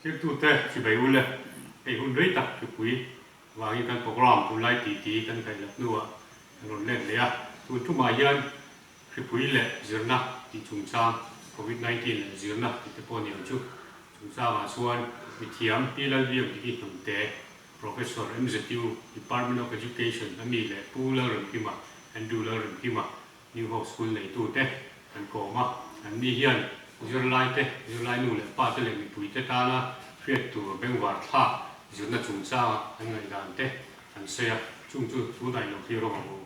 Thiltute chibai u le, hei hun rei tak hripui vangin kan programme tunlai titi kan kaih loh hnuah kan rawn let leh a, tun tumah hian hripui leh zirna tih chungchang, Covid 19 leh zirna tih te pawh a ni ang chu, chungchangah chuan mithiam Pi Lalbiakdiki Hnamte, Professor, MZU, Department of Education a mi leh Pu Lalremkima, Andrew Lalremkima, New Hope School neitute an kawm a, anni hian zirlaite, zirlai nu leh pate leh mipuite tana hriat tur bengvar thlak zirna chungchanga an ngaihdan te an sawi a, chung chu tunah i lo thlir rawh ang u.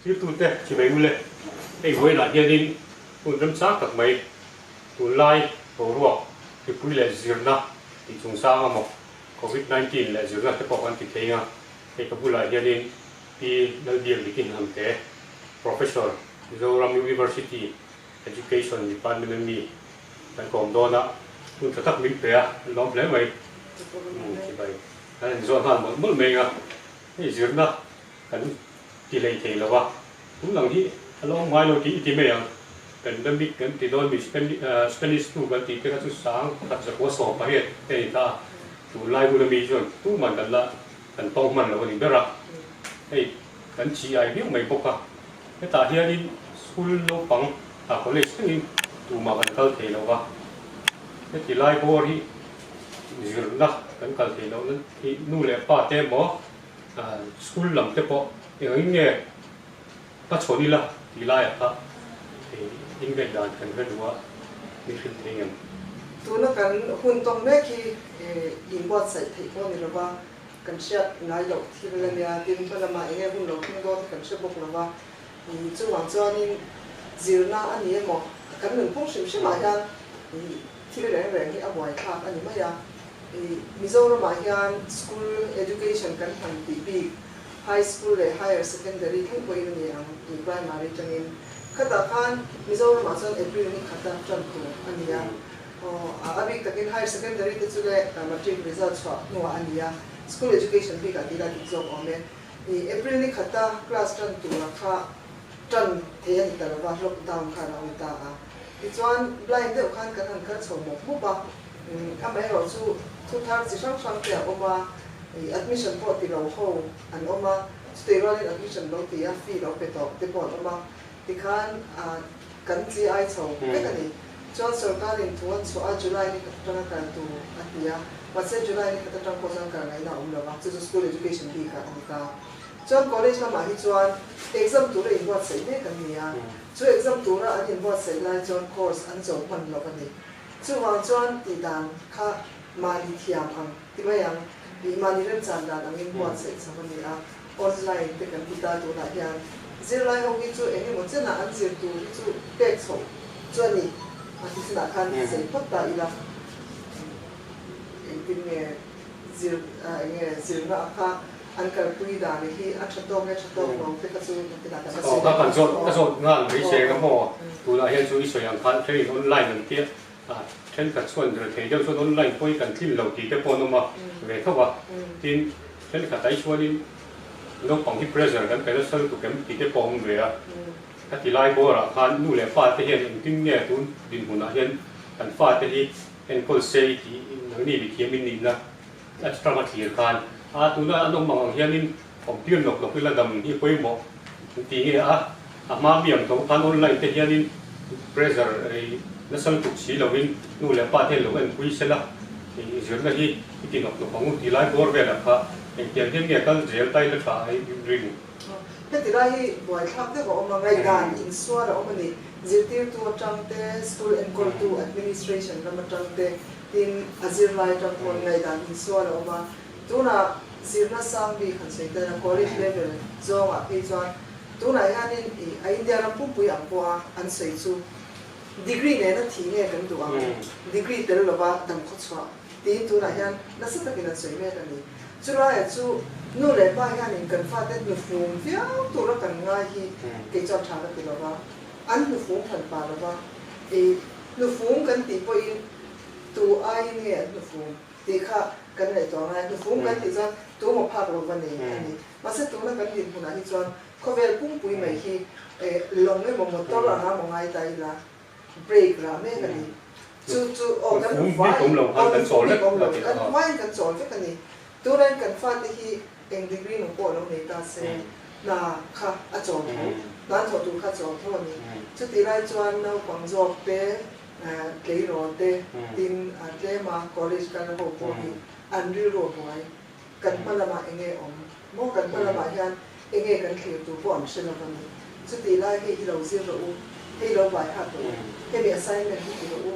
Thirtute chibai u le, hei vawiinah hianin hun remchang tak mai tunlai boruak mipui leh zirna tih chungchang amaw Covid 19 leh zirna te pawh kan ti thei ang a, hei ka bulah hianin Pi Lalbiakdiki Hnamte, Professor, Mizoram University Education Department a mi kan kawm dawn a, hun tha tak min pe a, an lawm hle mai. Chibai kan han zawh nghal mawlh mawlh mai ang a, hei zirna kan ti hlei thei lo a, tun ang hi a la awm ngai lo tih i ti mai ang. Pandemic kan ti dawn mi Spanish flu kan tih te kha chu sang khat zakua 18 te a ni ta a, tunlai hun ami chuan tuman kan la Kan tawng hman lo a ni ber a, hei kan chi ai viau mai bawk a, hetah hianin school naupang ah college thlengin tumah kan kal thei lo va, heti lai bawr hi zirna kan kal thei loh nan hi nu leh pa te emaw school lam te pawh engangin nge hmachhawn ila tih laiah kha hei ingaihdan kan hre duh a, min hrilh thei ngem? Tuna kan hun tawng mek hi inbuatsaih theih pawh a ni lo va, kan hriat ngai loh thil a nia, tin hma lamah eng nge hun lo thleng dawn hi kan hre bawk lo va, chuvang chuanin zirna a ni emaw kan nunphung hrim hrimah hian thil reng reng hi a buaithlak a ni mai a, Mizoramah hian school education kan han tih bik high school leh higher secondary thleng pawhin a ni ang primary tangin khatah khan Mizoramah chuan April ni khata tan tur a ni a. Aw, a bik takin higher secondary te chu le matric result chhuah hnuah a ni a, school education bikah tih la dik zawk awm e. I April ni khata class tan tura kha tan thei a ni ta lova, lockdown kha a lo ni ta a. Tichuan blind deuh khan kan han kal chho mawp mawp a, amaherawh chu thu thar chi hrang hrang te a awm a, i admission pawh ti lo ho an awm a, chutih rualin admission lo ti a fee lo pe tawh te pawh an awm a, tikhan Kan chi ai chho vek a ni. Chuan sorkarin thu an chhuah a, July ni khat atanga kal tur a ti a. Mahse July ni khat atang pawh chuan kal ngaihna a awm lo va, chu chu school education bikah a ni ta. Chuan college lamah hi chuan exam tura inbuatsaih mek an ni a, chu exam tura an inbuatsaih lai chuan course an zo hman lo a ni. Chuvang chuan tih dan kha mahni thiam ang ti mai ang, ih mahni remchan dan angin buatsaih chho a ni a. Online te kan ti ta tunah hian zirlai ho hi chu eng emaw chenah an zir tur hi chu pek chhoh chu a ni. A ti chinah khan zei phawt ta ila engtin nge zir eng nge zirna a kha an kalpui dan hi a tha tawk nge tha tawk lo te kha chu engtinah kan la sawi Aw ka kan zawt ka zawt nghal mai che ka maw tunah hian chu i sawi ang khan thenin online an tia a thenkhat chuan rethei deuh chuan online pawh hi kan tlin lo tih te pawh an awm a ve tho a tin Thenkhat ai chuanin naupang hi pressure kan pe nasa lutuk em tih te pawh a awm ve a. Ka ti lai bawrah khan nu leh pa te hian engtin nge tun dinhmunah hian kan fa te hi enkawl se i tih nangni mithiam in nihna atanga thlir khan a tuna an awm ang ang hianin awmtir nawk nawk ila dam hi pawimawh an ti nge a, a hma mi ang tho khan online te hianin pressure nasa lutuk si lovin nu leh pa te hian lo enpui sela zirna hi i ti nawk nawk ang u tih lai bawr velah kha engtiang hian nge kal zel ta ila tha a ring. Heti lai hi buaithlak deuh a awm a, ngaihdan insual a awm a ni. Zirtirtu atang te, school enkawltu administration lam atang te, tin a zirlai atang pawhin ngaihdan insual a awm a. Tunah zirna sang bik han sawi ta ila college level zawngah phei chuan tunah hianin ih a India ram pumpui ang pawha an sawi chu degree nena thih nge kan duh ang, degree tel lova dam khawchhuah tiin tunah hian nasa takin an sawi mek a ni. Chulaiah chu nu leh pa hianin kan fate hnufum viau tura kan ngai hi kei chuan tha ka ti lova, an hnufum hran pa lova ih hnufum kan tih pawhin tu aiin nge an hnufum? Tih kha kan ngaihtuah ngai. Hnufum kan tih chuan tumaw phak lo va nei a ni. Mahse tuna kan dinhmunah hi chuan khawvel pumppui mai hi lawng emaw motor anga maw ngai ta ila brake rah mek a ni. Chu chu aw kan Hnufum bik awm lo khan kan chawl vek awm lo kan vaiin kan chawl vek a ni. Tunah kan fate hi eng degree maw pawh lo nei ta se hna kha a chawl tho, hna an thawh tur kha a chawl tho a ni. Chutih lai chuan naupang zawk te, tleirawl te, tin tlema college kal ho pawh hi an rilru a buai. Kan hma lamah enge awm maw? Kan hma lamah hian enge kan thlir tur pawh an hre lo a ni. Chutih lai hei hi lo zir rawh u, hei lo bai hat rawh u, hemi assignment hi ti rawh u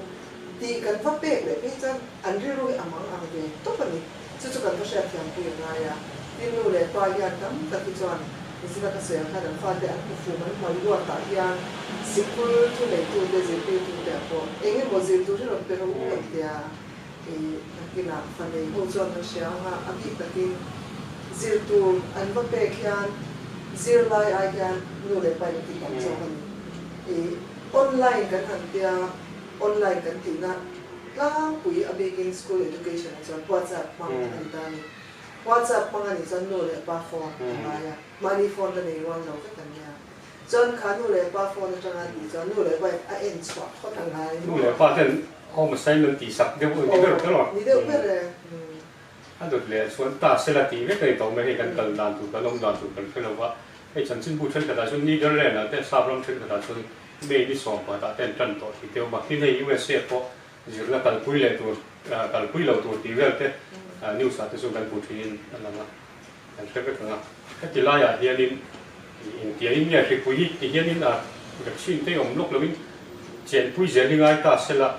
tih kan va pek leh phei chuan an rilru hi a mang ang ve tawp a ni. Chu chu kan va hriatthiampui a ngai a. Tin nu leh pa hian tam tak hi chuan zina ka sawi ang khan an fate an hmu fum an hmuai luatah hian sikul thu neitute zirtirtute ah pawh eng emaw zir tur hi rawn pe rawh u an tia. I nakinah fa nei ho chuan an hria ang a, a bik takin zir tur an va pek hian zirlai ai hian nu leh pa in tih tam zawk a ni. I online kan han tia, online kan tihna tlangpui a bikin school education ah chuan WhatsApp hmang a ni ta a ni. WhatsApp hmang a nih chuan nu leh pa phone a ngai a, mahni phone la nei rual lo vek an nia. Chuan kha nu leh pa phone atanga tih chuan nu leh pa in a en chhuah phawt a ngai. Nu leh pa ten home assignment tih sak deuh ni ber ber a. Ni deuh ber e. A dawt leh chuan ta sela tih vek a ni tawh mai hei kan kal dan tur kan awm dan tur kan hre lo va. Hei chanchinbu thenkhatah chuan Netherland ah te sap ram thenkhatah chuan May ni sawmpatah te an tan tawh tih te awm a. Tin hei USA pawh zirna kalpui leh tur kalpui lo tur tih vel te news ah te chuan kan hmu thin a lang a. Kan hre vek ang a, heti laiah hianin engtiangin nge hripui hi ti hianin a vaccine te awm lawk loin chenpui zel hi ngai ta sela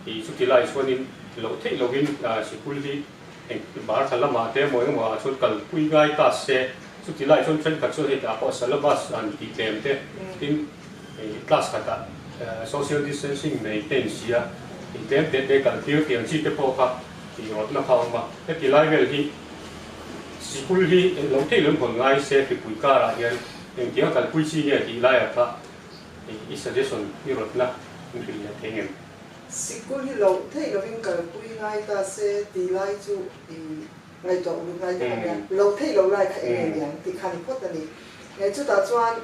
tih chuti lai chuanin loh theih loin sikul hi eng bar thla lamah te emaw engemaw ah chuan kalpui ngai ta se chuti lai chuan thenkhat chuan hei tah pawh syllabus an tih tlem te tin class khatah social distancing maintain sia tih tlem te te kaltir tiang chi te pawh kha tih rawtna kha a awm a, heti lai vel hi. Sikul hi eng lo theih lo hawn ngai se hripui karah hian engtiang a kalpui chi nge tih laiah kha i suggestion i rawtna in hrilh leh thei ngem? Sikul hi lo theih lovin kalpui ngai ta se tih lai chu i ngaihtuah uluk ngai deuh a nia. Lo theih lo lai kha eng nge niang tih kha ni phawt a ni. Chutah chuan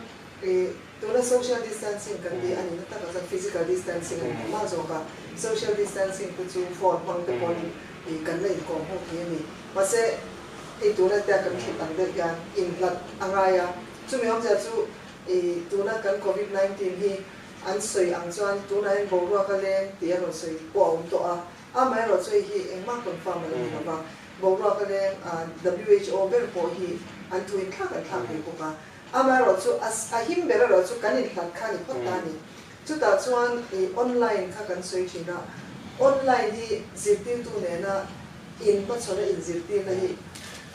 i tuna social distancing kan tih a nihna takah chuan physical distancing a ni ta mah zawk a. Social distancing te chu phone hmang te pawhin i kan la inkawm ho thei a ni. Mahse, hei tuna tia kan thut ang deuh hian inhlat a ngai a, chumi awmzia chu i tuna kan Covid 19 hi an sawi ang chuan tunah hian boruak a leng tih a rawn sawi pawh a awm tawh a, amaherawh chu hei hi engmah confirm a la ni lo va, boruak a leng a who ber pawh hi an thu in thlak an thlak ve bawk a, amaherawh chu a a him ber erawh chu kan inhlat kha a ni phawt ta a ni. Chutah chuan i online kha kan sawi thin a, online hi zirtirtu nena in hmachhawn a inzirtirna hi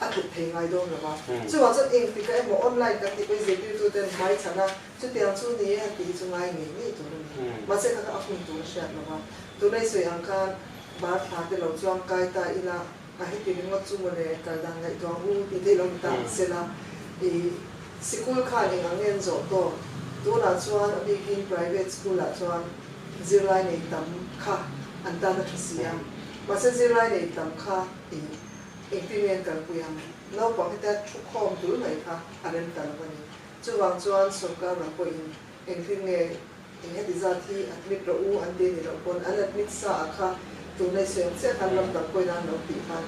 a tluk thei ngai dawn lo va. Chuvang chuan engtikah emaw online kan tih pawhin zirtirtu ten hmai chhan a, chutiang chu ni e han tih hi chu ngai ngei ngei tur a ni. Mahse kha kha a hun tur a hriat lo va. Tuna i sawi ang khan bar thla te lo chuang kai ta ila a heti ringawt chu mawle kal dan ngaihtuah ang u tih theih lo ni ta ang sela i sikul khan eng ang nge an zawh tawk? Tunah chuan a bikin private school ah chuan zirlai nei tam kha an tan a tha si a. Mahse zirlai nei tam kha i engtin nge an kalpui ang? Naupang hetia thu khawm dul mai kha a rem ta lo a ni. Chuvang chuan sorkar lam pawhin engtin nge eng heti zat hi admit rawh u an ti a nih loh pawn an admit sa ah kha tuna i sawi ang chiah khan ram dang pawhin an lo tih khan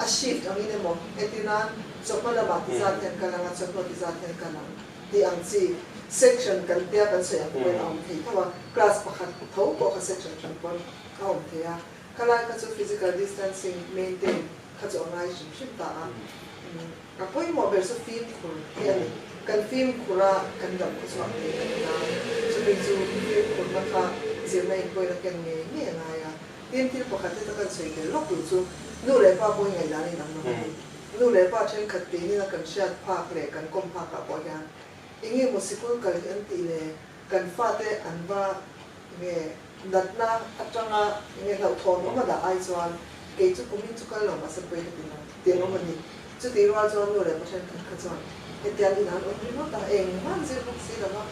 a shift angin emaw entirnan chawhma lamah ti zat hian kal ang a, chawhnu ti zat hian kal ang tih ang chi section kan tia kan sawi ang pawhin a awm thei tho a, class pakhat tho pawh kha section hran pawn a awm thei a, khalai kha chu physical distancing maintain kha chu a ngai hrim hrim ta a, a pawimawh ber chu fimkhur hi a ni. Kan fimkhur a kan dam khaw chhuah thei kan ni a, chumi chu fimkhurna kha zirna inpawina ken ngei ngei a ngai a. Tin, thil pakhat heta kan sawi tel lawk duh chu nu leh pa pawhin ngaihdan a inang lo a ni. Nu leh pa thenkhat keinin a kan hriat phak leh kan kawm phakah pawh hian eng nge maw sikul kal hi an tih le kan fate an va Nge natna atanga nge hlauhthawn awm a dah ai chuan kei chu kumin chu kal lo mahse pawi ka ti lo tih an awm a ni. Chutih rual chuan nu leh pa thenkhat kha chuan hetiang in an awm ringawt a, engmah an zir bawk si lo va,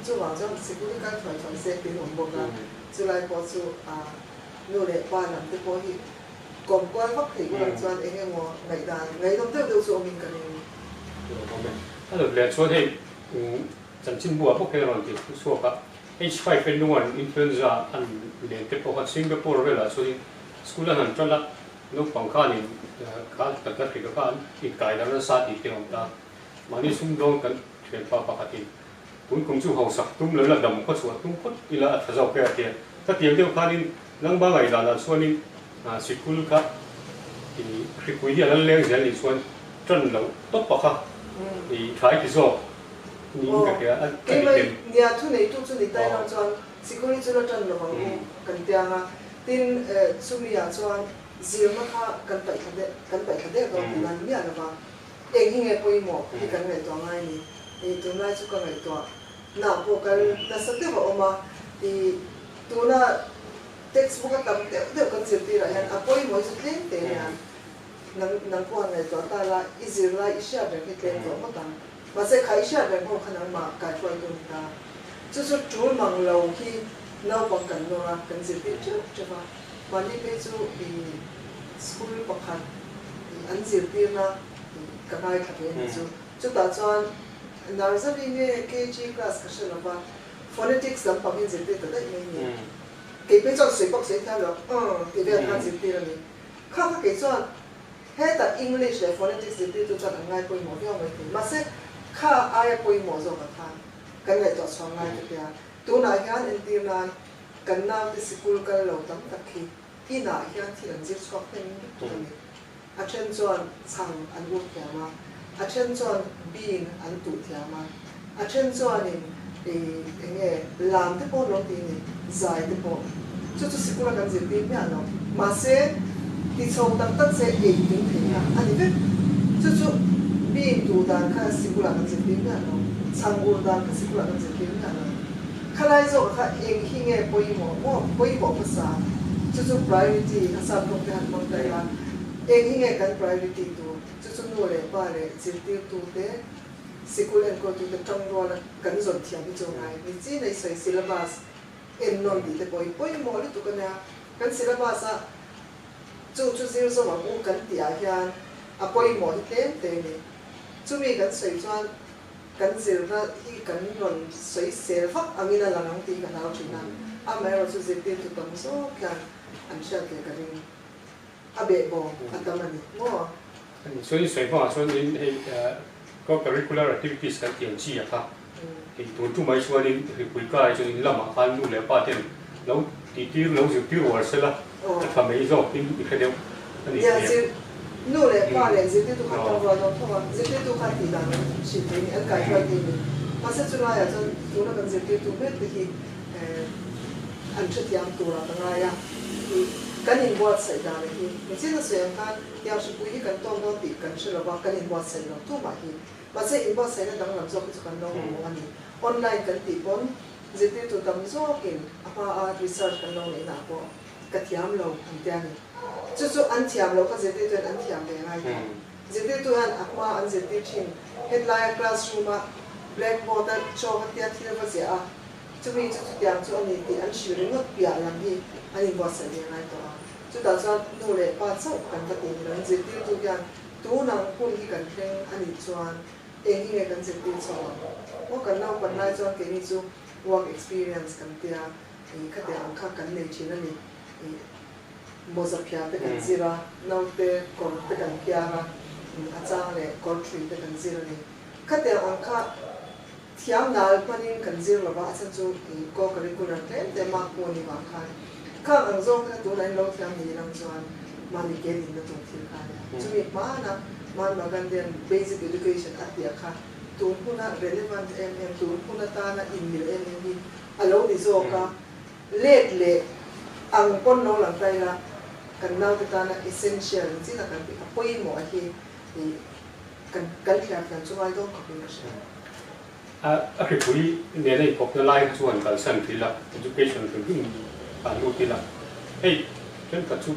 chuvang chuan sikul hi kal thuai thuai se tiin awm bawk a, chulai pawh chu nu leh pa lam te pawh hi kawm kual vak theih bulah chuan eng emaw ngaihdan ngaihnawm deuh deuh chu awmin ka ring. A lawm leh chuan hei chanchinbu ah bawk hian a rawn ti chhuak a. H5N1 influenza an len te pawh kha Singapore velah chuanin school an han ṭan a, naupang khanin kha natna hrika kha an inkai darh nasa tih te a awm ta. Mahni sumdawng kan thianpa pakhatin tun kum chu hausak tum lo ila dam khaw chhuah tum phawt ila a tha zawk e a ti a. Khatiang deuh khanin nangma ngaihdanah chuanin sikul kha hripui hi a lal leng zel nih chuan ṭan loh tawp a kha i tha i ti zawk niin ka hria a ni Keimah nia thuneitu chu ni tai lang chuan sikul hi chu la ṭan lo vang u kan tiang a, tin chumi-ah chuan zirna kha kan paihthla deuh kan paihthla deuh dawn tih nan miah lo va, eng hi nge pawimawh hi kan ngaihtuah ngai a ni. Tunlai chu ka ngaihtuah nah pawh kal nasa deuh a awm a, tuna textbook a tam deuh deuh kan zirtirah hian a pawimawh hi chu tlem te hian Nang nang pawh han ngaihtuah ta la, i zirlai i hriat reng hi tlem tawh ngawt ang. Mahse kha i hriat reng ho kha nangmah kaihruaitu ni ta. Chu chu tul mang lo hi naupang kan nawr a, kan zirtir teuh teuh a. Mahni phei chu i school pakhat i an zirtirna i ka ngaithla ve ni chu. Chutah chuan nursery nge KG class ka hre lova, phonetics lampang hi an zirtir ta daih mai ni. Kei phei chuan sawi bawk sawi thiam lo, umm tih vel kha an zirtir a ni. Kha kha kei chuan hetah English leh phonetics zirtirtu chuan an ngai pawimawh viau mai thei. Mahse, kha aia pawimawh zawk a kha kan ngaihtuah chhuah ngai ta tia. Tunah hian entir nan kan naute sikul kal lo tam tak hi inah hian thil an zir chhuak hnem lutuk a ni. A then chuan chhang an ur thiam a, a then chuan bean an tuh thiam a, a then chuanin ih eng nge lam te pawh an lo ti a ni, zai te pawh. Chu chu sikula kan zirtir miah lo. Mahse, ti chho tak tak che ei tling thei kha a ni vek. Chu chu bean tuh dan kha sikula kan zirtir miah lo, chhang ur dan kha sikula kan zirtir miah lo. Khalai zawk kha eng hi nge pawimawh maw? Pawimawh hmasa chu chu priority a sap rawng te han hmang ta ila, eng hi nge kan priority tur? Chu chu nu leh pa leh zirtirtu te, sikul enkawltu te tangruala kan zawn thiam hi chu ngai ni chi nei sawi syllabus en nawn tih te pawh hi pawimawh lutuk a nia. Kan syllabus a chu chu zir zawk ang u kan tih ah hian a pawimawh hi tlem te a ni. Chumi kan sawi chuan Kan zirna hi kan rawn sawi sel vak angin a lang ang tih ka hlau thin a, amaherawhchu zirtirtu tam zawk hian an hriat leh ka ring. A behbawm a tam a ni maw? Chuan i sawi hmaah chuan in hei co-curricular activities kan tih ang chi a kha hei tun tu mai chuanin hripui kai chuan in lamah khan nu leh pa ten lo tihtir lo zirtir uar sela a tha mai zawk in i hre deuh a ni thei. Nu leh pa leh zirtirtu khan tawng rual dawn tho a, zirtirtu khan tih dan an hrilh thei a ni, an kaihruai thei a ni. Mahse chulaiah chuan tuna kan zirtirtu mek te hi an hrethiam turah ka ngai a, kan inbuatsaih dan a hi. Michina sawi ang khan tiang hripui hi kan tawn dawn tih kan hre lo va, kan inbuatsaih lo tumah hi. Mahse inbuatsaihna danglam zawk hi chu kan lo mamawh a ni. Online kan tih pawn zirtirtu tam zawkin a hmaa research kan lo neihna ah pawh ka thiam lo an tia ni. Chu chu an thiam loh kha zirtirtu hian an thiam ve ngai tawh. Zirtirtu hian a hma an zirtir thin. Hetlai a classroom a blackboard a chalk a tia thil va ziah a, chumi chu chutiang chu a ni tih an hrilh ringawt piah lam hi an inbuatsaih ve ngai tawh a. Chutah chuan nu leh pa chauh kan va tih ni lo. Zirtirtu hian tunang hun hi kan thleng a nih chuan eng hi nge kan zirtir chho ang? Aw kan naupan lai chuan keini chu work experience kan tia ih khatiang ang kha kan nei thin a ni. Ih. Mawza phiar te kan zir a, naute kawr te kan phiar a, a chang leh kawr thui te kan zir a ni. Khatiang ang kha thiam nal hmanin kan zir lo va, a chhan chu ih co-curricular tlem te mark pawh a ni vang khan khang ang zawng te kha tunah in lo thiam ni lang chuan mahni ke dinna tur thil kha a nia. Chumi hmana Mahatma Gandhi-a'n basic education a tih kha tun huna relevant em em, tun hun atana inmil em em hi a lo ni zawk a. Let leh ang pawn lo lang ta ila, kan naute tana essential ni chin a kan tih a pawimawh a hi ih kan kan thliar thiam chu ngai dawn khawpin ka hria. A hripui nena inkawpna lai kha chuan kalsan thil a, education hrim hrim ah lut ila, hei thenkhat chu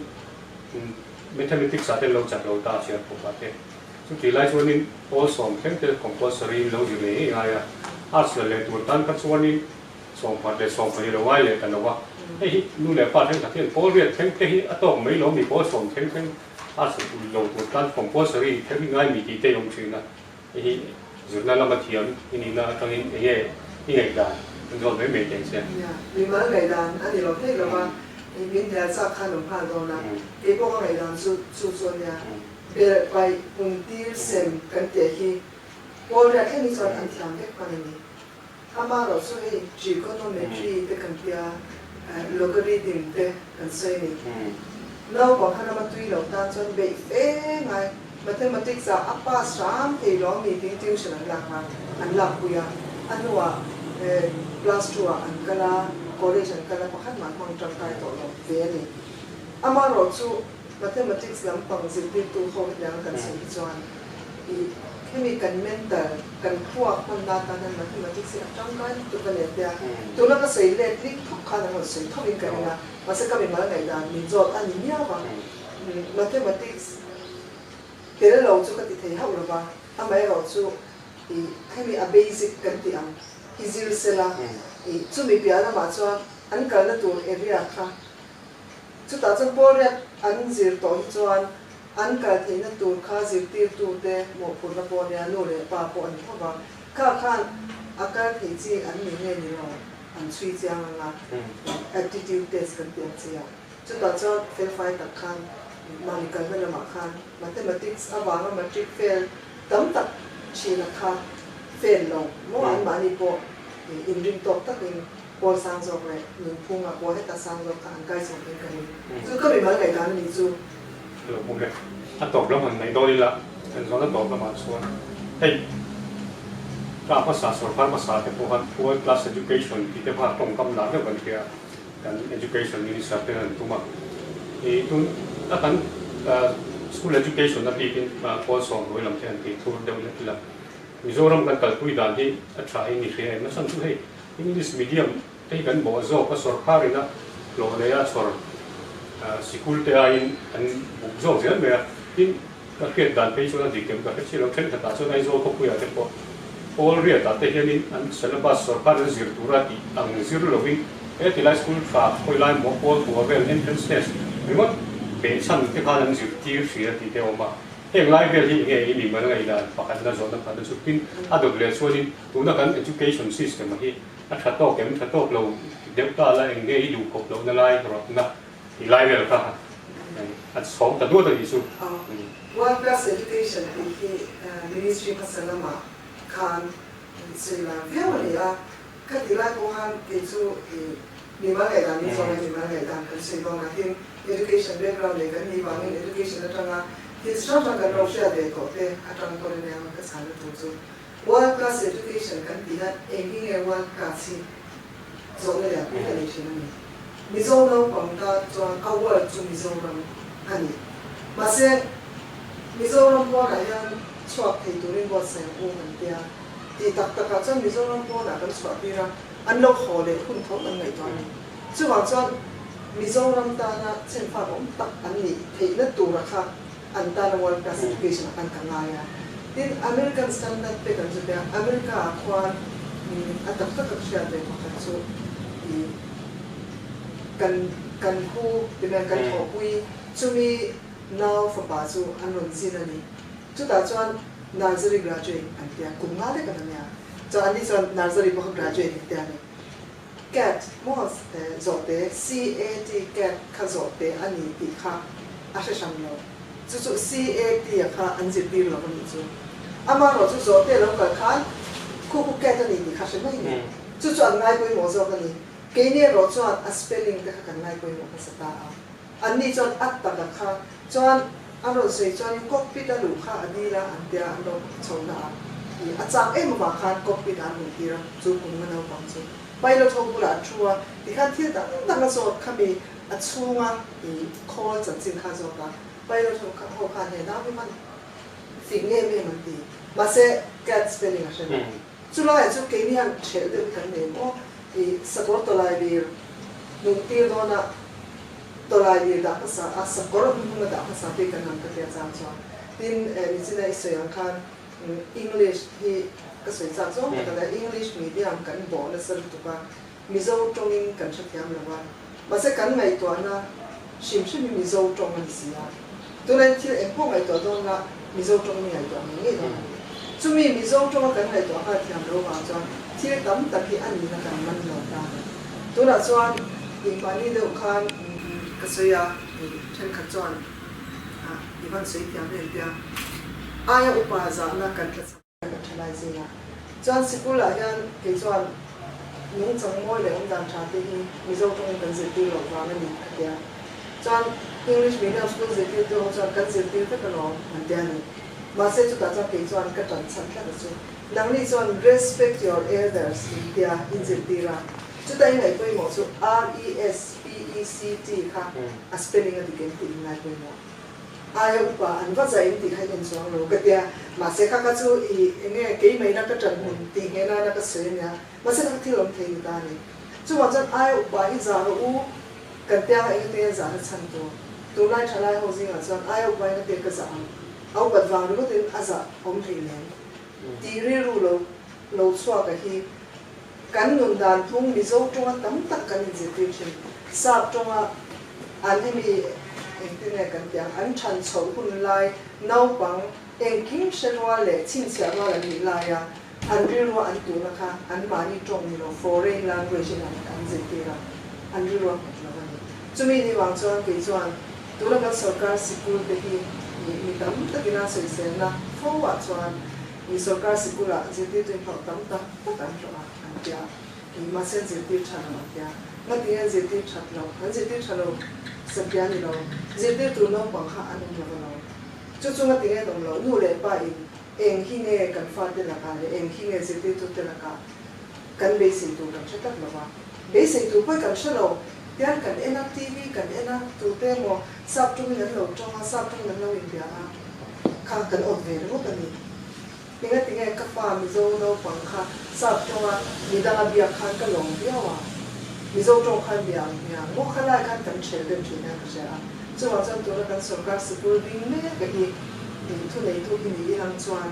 mathematics ah te an lo chak lo ta a chhiar khawp ah te, chutih lai chuanin pawl sawm thleng te compulsory in lo zir ngei ngei ngai a, arts la leh tur tan kha chuanin 14 lo ngai leh ta lo a, hei hi nu leh pa thenkhat hian pawl riat thleng te hi a tawk mai lo mi pawl sawm thleng thleng a sut ul lo tur tan compulsory thleng hi ngai mi tih te a awm thin a, hei hi zirna lama thiam i nihna atangin eng nge i ngaihdan? Kan zawt mai mai teng che. Nia, mimal ngaihdan a ni lo thei lo va, min hnial chak khan awm nghal dawn a, kei pawh ka ngaihdan chu chu chu a nia. Belh paih pum tir sem kan tih hi pawl riat thleng hi chuan an thiam vek hman a ni. Amaherawh chu hei trigonometry te kan tia, logarithm te kan sawi a ni. Naupang kha rama tui lo tan chuan beih fe ngai Mathematics ah a pass hram thei lo mi tiin tuition an lak a, an lakpui a. A hnuah class two ah an kal a, college an kal a, pakhat mah hmang tangkai tawh lo ve a ni. Amaherawh chu Mathematics lampang zirtirtu ho hetiang kan sawi hi chuan i hemi kan mental, kan thluak hmanna atan hian Mathematics hi a tangkai lutuk a ni a tia. Tuna ka sawi let ling thawk khan an rawn sawi thawkin ka ring a, mahse ka mimal ngaihdan min zawt a ni miau a. Mathematics tel lo chu ka ti thei hauh lo va, amaherawh chu i hemi a basic kan tih ang hi zir sela i chumi piah lamah chuan an kalna tur area kha chutah chuan pawlriat an zir tawh hi chuan an kal theihna tur kha zirtirtute mawhphurhna pawh nia nu leh pa pawh an tho va, kha khan a kal thei chi an ni nge ni lo an chhui chiang anga aptitude test kan tih ang chi a. Chutah chuan felfai tak khan mahni kalna lamah khan Mathematics avanga matric fail tam tak thina kha fail lo maw an mahni pawh inring tawk takin pawl sang zawk leh nunphunga pawl heta sang zawk kha an kai chho in ka ring. Chu ka mimal ngaihdan a nih chu. Lo hmu e. A tawp lam han ngaih dawn ila kan zawn a tawp lamah chuan hei ka hmasa sawrkar hmasa te pawh khan World Class Education tih te kha tawngkam lar deuh kan hria a. Kan Education Minister ten an tum a, i tun a kan School Education a bikin pawl sawmruai lam te an tih thur deuh lek ila. Mizoram kan kalpui dan hi a tha in i hria em? A chhan chu hei English medium te hi kan bawh zawk a, sawrkar ina hlawh leh a chhawr sikul te aiin an buk zawk zel mai a. Tin, ka hriat dan phei chuan a dik em ka hre chiah lo, thenkhatah chuan Aizawl khawpuiah te pawh pawl riatah te hianin an syllabus sawrkar an zir tura tih ang zir lovin he tilai school tha khawi lai maw pawl bua vel entrance test ringawt behchhan te khan an zirtir hria tih te a awm a. Heng lai vel hi enge i mimal ngaihdan pakhatna zawhna pakhatna chu tin a dawt leh chuanin tuna kan education system a hi a tha tawk em tha tawk lo deuh ta la eng nge i duh khawp lohna lai rawtna Ti lai vel kha a chhawng ta duat a nih chu. World Class Education tih hi Ministry hmasa lamah khan sawi lar viau a ni a, kha ti lai pawh khan kei chu mimal ngaihdan min zawng a, mimal ngaihdan kan sawi dawn a, tin Education background nei kan nih vangin Education atanga thil chi hrang hrang kan lo hriat ve tawh te atang pawhin a nia ka chhan na tur chu World Class Education kan tih hian eng hi nge World Class hi zawhna lian pui ka nei thin a ni. Mizo naupang tan chuan a world chu Mizoram a ni. Mahse, Mizoram pawnah hian chhuak thei turin buatsaih ang u kan tia. Tih tak takah chuan Mizoram pawnah kan chhuah tir a, an lo haw leh hun tho kan ngaihtuah a ni. Chuvang chuan Mizoram tana chhenfak awm tak an nih theihna tura kha an tana world class education ah khan ka ngai a. Tin, American standard te kan zut a, America ah khuan a tak tak a ka hriat ve pakhat chu i kan kan hu ti mai kan thawhpui chumi nau fapa chu an rawn zin a ni. Chutah chuan nursery graduate an tia, kum nga lek an ania. Chuan anni chuan nursery pawh kha graduate an tia a ni. Cat maw zawhte CAT cat kha zawhte a ni tih kha a hre hran lo. Chu chu CAT a kha an zirtir lo a nih chu. Amaherawh chu zawhte a lo kal khan khu khu cat a ni tih kha hre mai a ni. Chu chu an ngai pawimawh zawk a ni. Keini erawh chuan a spelling te kha kan ngai pawimawh hmasa ta a. Anni chuan a taka kha chuan an rawn sawi chuanin cockpit a luh kha a dil a an tia an lo chho na a i a chak em avang khan cockpit ah an luh tir a chu kum nga naupang chu pilot ho bulah a thu a tikhan thil dang dang a zawt khami a chhunga i khawl chanchin kha a zawt a pilot ho kha ho khan he nau hi hman fing em em an ti mahse cat spelling a hre lo chulaiah chu keini hian thelh deuh hi kan nei maw i sakawr tawlai lir hnung tir dawnah Tawlai lir dah hmasa a, sakawr hmun hmunga dah hmasa te kan ang ka tia chang chuan. Tin, nichina i sawi ang khan English hi ka sawi chak zawng tak a nia, English medium kan bawh nasa lutuk a, Mizo tawngin kan hrethiam lo a, mahse kan ngaihtuahna hrim hrim hi Mizo tawng a ni si a, tunah hian thil engpawh ngaihtuah dawn la Mizo tawngin i ngaihtuah ngei ngei dawn a ni. Chumi Mizo tawnga kan ngaihtuah nghal thiam lo vang chuan thil tam tak hi a nihna kan man lo ta a ni. Tunah chuan inhmahni deuh khan ka sawi a, thenkhat chuan i van sawi thiam em tia aia upa zahna kan tla chak. Kan thalai zingah chuan sikul ah hian kei chuan nungchang mawi leh awmdan tha te hi Mizo tawngin kan zirtir loh vang a ni ka tia. Chuan English medium school zirtirtu ho chuan kan zirtir vek alawm an tia ni. Mahse chutah chuan kei chuan ka tan chhan tlat a chu. Nangni chuan respect your elders in tia in zirtir a, chuta i ngaihpawimawh chu R-E-S-P-E-C-T kha a spelling a dik em tih in ngaipawimawh. Aia upa an va zah em tih kha in chuang lo ka tia, mahse kha kha chu i enge keimaina ka ṭan hmun tih nghe nana ka sawi ania, mahse kha kha thil awm thei ni ta a ni. Chuvang chuan aia upa hi zah rawh u kan tia kha enge te zahna chhan tur. Tunlai ṭhalai ho zingah chuan aia upa enge te ka zah ang, a upat vang ringawtin a zah awm hlei lem tih rilru lo lo chhuak a hi kan nun dan phung Mizo ṭawnga tam tak kan inzirtir ṭhin. Sap ṭawnga An hemi engtin nge kan tih ang, an ṭhan chhoh hun lai naupang engkim hre rual leh chhinchhiah rual an nih laia an rilrua an tuhna kha anmahni ṭawng ni lo foreign language in an zirtir a, an rilrua nghet lo a ni. Chumi ni vang chuan kei chuan tuna kan sorkar sikul te hi mi tam takin a sawiselna fo ah chuan mi sorkar sikulah zirtirtu inhlawh tam tak tak an hlawh a an tia. Mahse an zirtir tha lo an tia. Ngatinge an zirtir that lo? An zirtir tha lo satliah ni lo. Zirtir tur naupang kha an awm lo a lo. Chu chu ngatinge an awm lo? Nu leh pa in eng hi nge kan fate lakah leh eng hi nge zirtirtute lakah kan beisei tur kan hre tlat lo va. Beisei tur pawh kan hre lo. Tian kan en a, TV kan en a, tute emaw sap tawngin an lo tawng a, sap tawngin an lo inbia a, kha kan awt ve ringawt a ni. Engatinge ka fa Mizo naupang kha sap tawnga midanga biak khan ka lawm viau a, Mizo tawng khan bia ang hmiang maw khalai khan kan ṭhel deuh ṭhin hian ka hria a, chuvang chuan tuna kan sorkar sikul ding mek a hi thuneitu hi ni ilang chuan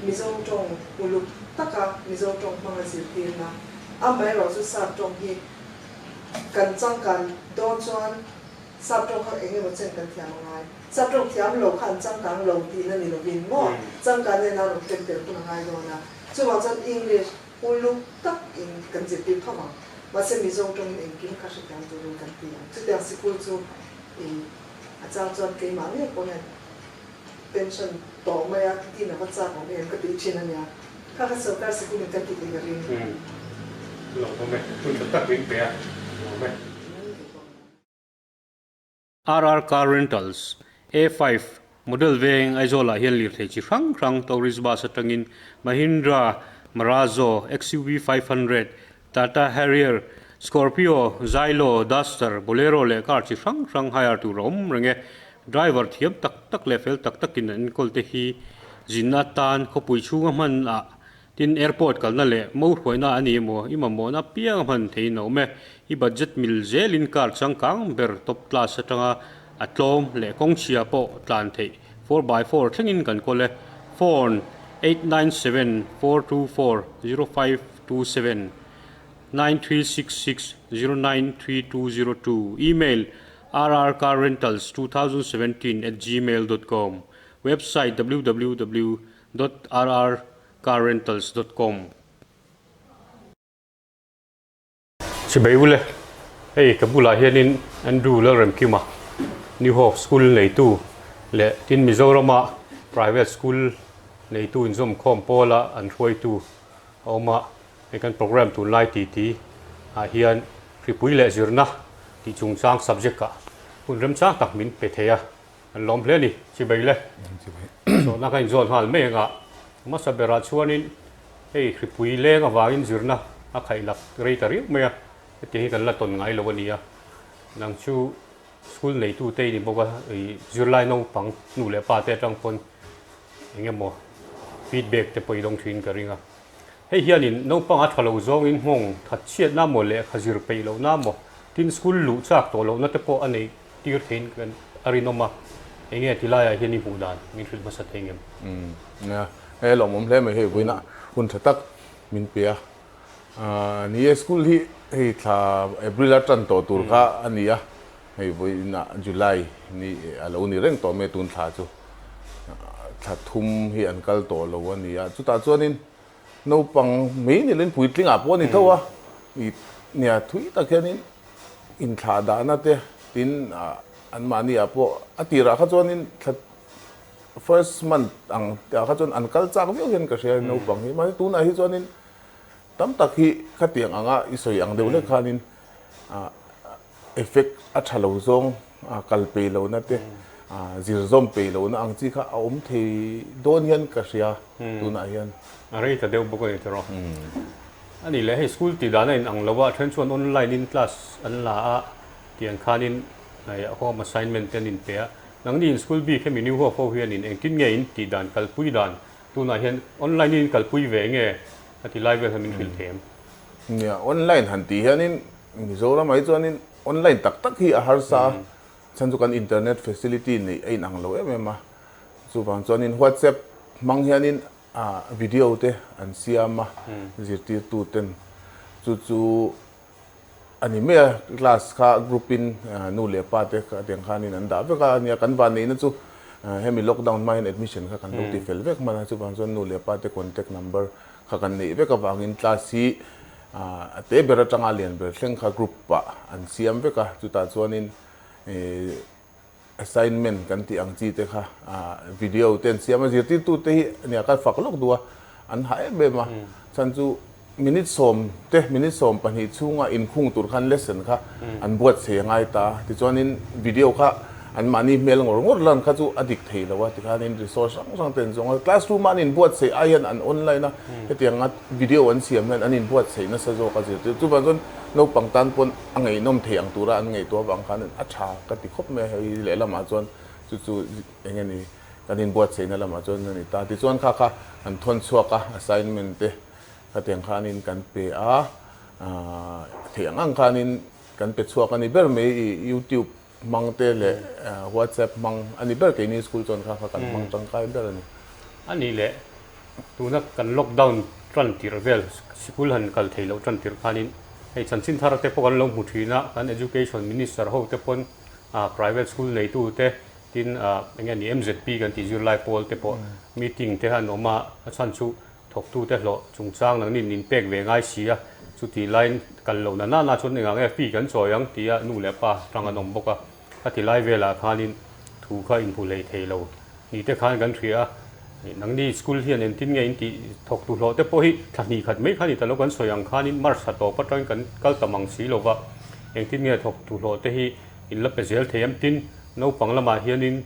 Mizo tawng uluk taka Mizo tawng hmanga zirtirna amaherawh chu sap tawng hi kan changkan dawn chuan Sap tawng kha eng emaw chen kan thiam a ngai. Sap tawng thiam lo kha an changkang lo tihna ni lovin maw changkan nen a rawn tlem tel hun a ngai dawn a. Chuvang chuan English uluk tak in kan zirtir tho ang. Mahse Mizo tawngin engkim kha hrethiam turin kan ti ang. Chutiang sikul chu i a chang chuan keimah ngei pawh hian pension tawh mai a tin a va chak awm em ka tih thin a nia. Kha kha sorkar sikul in kan tih theih ka ring. Lo awm e. Hun tha tak min pe a. Lo awm e. RR Car Rentals, A5, Model veng Aizawl-ah hian lirthei chi hrang hrang tourist bus atangin Mahindra Marazzo, XUV 500, Tata Harrier, Scorpio, Xylo, Duster, Bolero leh car chi hrang hrang hire tur a awm reng e. Driver thiam tak tak leh fel tak takin an enkawl te hi zinna atan khawpui chhunga hman ah Tin, airport kalna leh mo hruaina a ni emaw, i mamawhna apiang a hman theihin a awm e. I budget mil zelin car changkang ber top class atanga a tlawm leh kawngchhia pawh tlan theih 4x4 thlengin kan kawl e. Phone, 897 424 0527 9366 093202 Email, rrcarrentals2017@gmail.com Website, www. Rrcarrentals dot com. Chibei ule, hei ka bulah hianin Andrew Lalremkima, New Hope School neitu leh tin Mizorama private school neitu inzawmkhawm pawla an hruaitu a awm a, hei kan program tunlai titi ah hian hripui leh zirna tih chungchang subject ah hun remchang tak min pe thei a. An lawm hle a ni, chibei le. Zawhna ka inzawn nghal mai anga hmasa berah chuanin hei hripui leng avangin zirna a khaih lak rei ta riau mai a, hetiang hi kan la tawn ngai lo a ni a. Nang chu school neitute i ni bawk a, ih zirlai naupang nu leh pa te atang pawn eng emaw feedback te pawh i dawng thin ka ring a. Hei hianin naupang a tha lo zawngin nghawng that chhiatna maw lehkha zir peih lohna maw tin school luh chak tawh lohna te pawh a neih tir theiin kan a rinawm a, enge ti laiah hian i hmuh dan min hrilh hmasa thei ngem? Umm nia, hei lawmawm hle mai hei vawiinah hun tha tak min pe a, ni e school hi hei thla April a tan tawh tur kha a ni a, hei vawiinah July ni a lo ni reng tawh mai tun thla chu. thla thum hi an kal tawh lo a ni a. Chutah chuanin naupang mai ni lovin puitling ah pawh a ni tho a, ih nia thui tak hianin inthlah dahna te tin anmahni ah pawh a tirah kha chuanin thla first month ang ah kha chuan an kal chak viau hian ka hria naupang hi mahse tunah hi chuanin tam tak hi khatiang anga i sawi ang deuh hlek khanin ah effect a tha lo zawng kal peih lohna te zir zawm peih lohna ang chi kha a awm thei dawn hian ka hria tunah hian. A rei ta deuh bawk a ni tawh. A nih leh hei school tih dan a inang lo a, then chuan online in class an la a tiang khanin home assignment te an inpe a. Nangni in school bik hemi new hope ho hianin engtin nge in tih dan kalpui dan tunah hian online in kalpui ve nge a ti lai vel kha min hrilh thei em? Nia, online han tih hianin Mizoram ah hi chuanin online tak tak hi a harsa a, chhan chu kan internet facility neih a inang lo em em a, chuvang chuanin WhatsApp hmang hianin video te an siam a, zirtirtu ten chu chu a ni mai a, class kha group in nu leh pa te tiang khanin an dah vek a, nia kan vanneihna chu hemi lockdown hma hian admission kha kan lo ti fel vek hman a, chuvang chuan nu leh pa te contact number kha kan neih vek avangin class hi A te ber atanga lian ber thleng kha group ah an siam vek a, chutah chuanin assignment kan tih ang chi te kha video te an siam a, zirtirtu te hi nia ka fak lawk duh a, an hah em em a, chhan chu minute sawm te minute 12 chhunga inkhung tur khan lesson kha an buatsaih a ngai ta, tichuanin video kha An mahni hmel ngawr ngawr lan kha chu a dik thei lo a, tikhanin resource hrang hrang te an zawng a, classroom a an inbuatsaih ai hian an online a, hetianga video an siam hian an inbuatsaih nasa zawk a zirtir. Chuvang chuan naupang tan pawn a ngaihnawm thei ang tura an ngaihtuah avang khan a tha ka ti khawp mai a, hei lehlamah chuan chu chu eng nge ni kan inbuatsaihna lamah chuan a ni ta. Tichuan kha kha an thawn chhuak a, assignment te khatiang khanin kan pe a, theih ang ang khanin kan pe chhuak a ni ber mai i youtube Hmang te leh WhatsApp hmang a ni ber keini school chuan kha kha kan hmang tangkai ber a ni. A nih leh tuna kan lockdown tan tirh vel sikul han kal thei loh tan tirh khanin hei chanchin thar te pawh kan lo hmu thin a, kan education minister ho te pawn private school neitu te tin eng nge ni MZP kan tih zirlai pawl te pawh meeting te an awm a, a chhan chu Thawktute hlawh chungchang nangni min pek ve ngai si a, chutih laiin kal loh na nana chuan engah nge fee kan chawi ang tia nu leh pa tang an awm bawk a, khati lai velah khanin thu kha inhmu hlei thei lo ni te khan kan hria a, nangni school hian engtin nge in tih thawktu hlawh te pawh hi thla hnih khat mai kha ni ta lo kan sawi ang khanin March thla tawp atangin kan kal ta mang si lova, engtin nge thawktu hlawh te hi in la pe zel thei em tin naupang lamah hianin